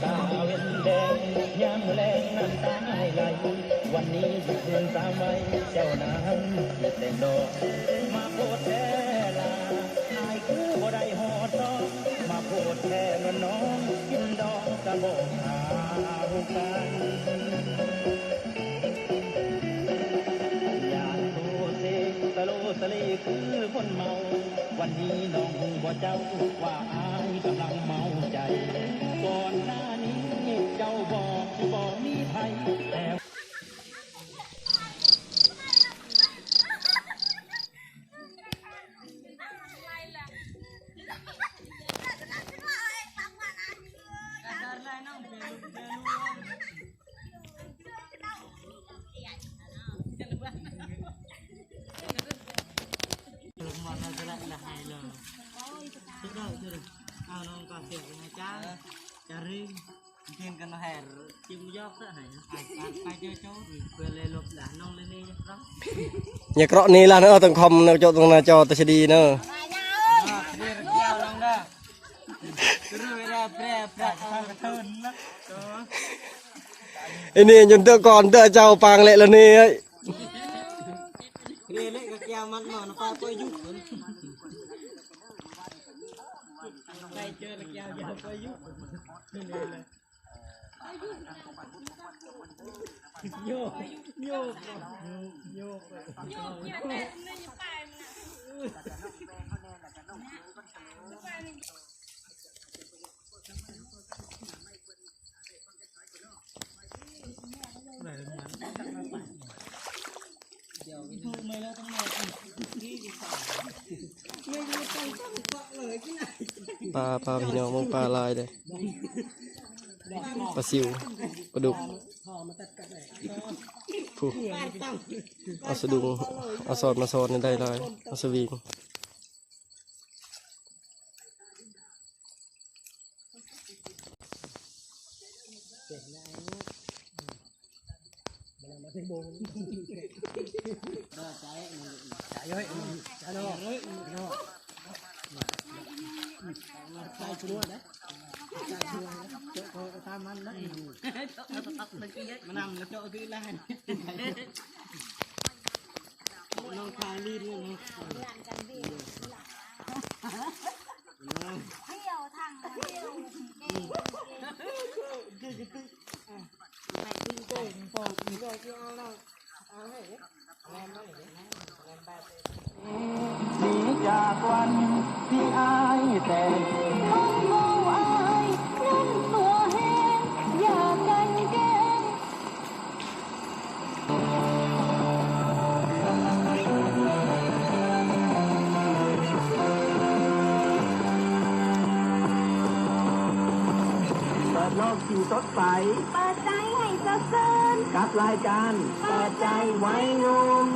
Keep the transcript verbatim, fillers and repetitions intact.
ตาเว็นแดง ยามแลงน้ำตาอ้ายไหล วันนี้อยู่คืนสามวัย เจ้านั้นคิดแต่งดอก มาโพดแท้ลา อ้ายคือบ่ได้ฮอดดอก มาโพดแท้นวลน้อง กินดอกกะบอกขาวกัน อย่าโซเซสะโลสะเลคือคนเมา วันนี้น้องฮู้บ่เจ้า ว่าอ้ายกำลังเมาใจ ก่อนหน้านี้เจ้าบอกสิบ่มีไผ แต่ Ña krŏ ni lah nơ, tong khŏm nơ, čŏ tong na čŏ tơ sĭ đi nơ. Ini ñun tơ kon tơ čao pang lĕ lah ni. Pla, pla ພີ່ນ້ອງ ເບິ່ງປາຫຼາຍເດ້. ປາຊິວ ປາດຸກ ຜູ້ ເອົາສະດຸງ ເອົາຊ້ອນມາຊ້ອນໄດ້ຫຼາຍ ເອົາສະວິງ. หนีจากวันที่อ้ายแต่ง คำเว้าอ้ายนั้นตัวแฮง อย่ากันแกล้ง เปิดโลกที่สดใส เปิดใจให้สดชื่น กับรายการเปิดใจวัยหนุ่ม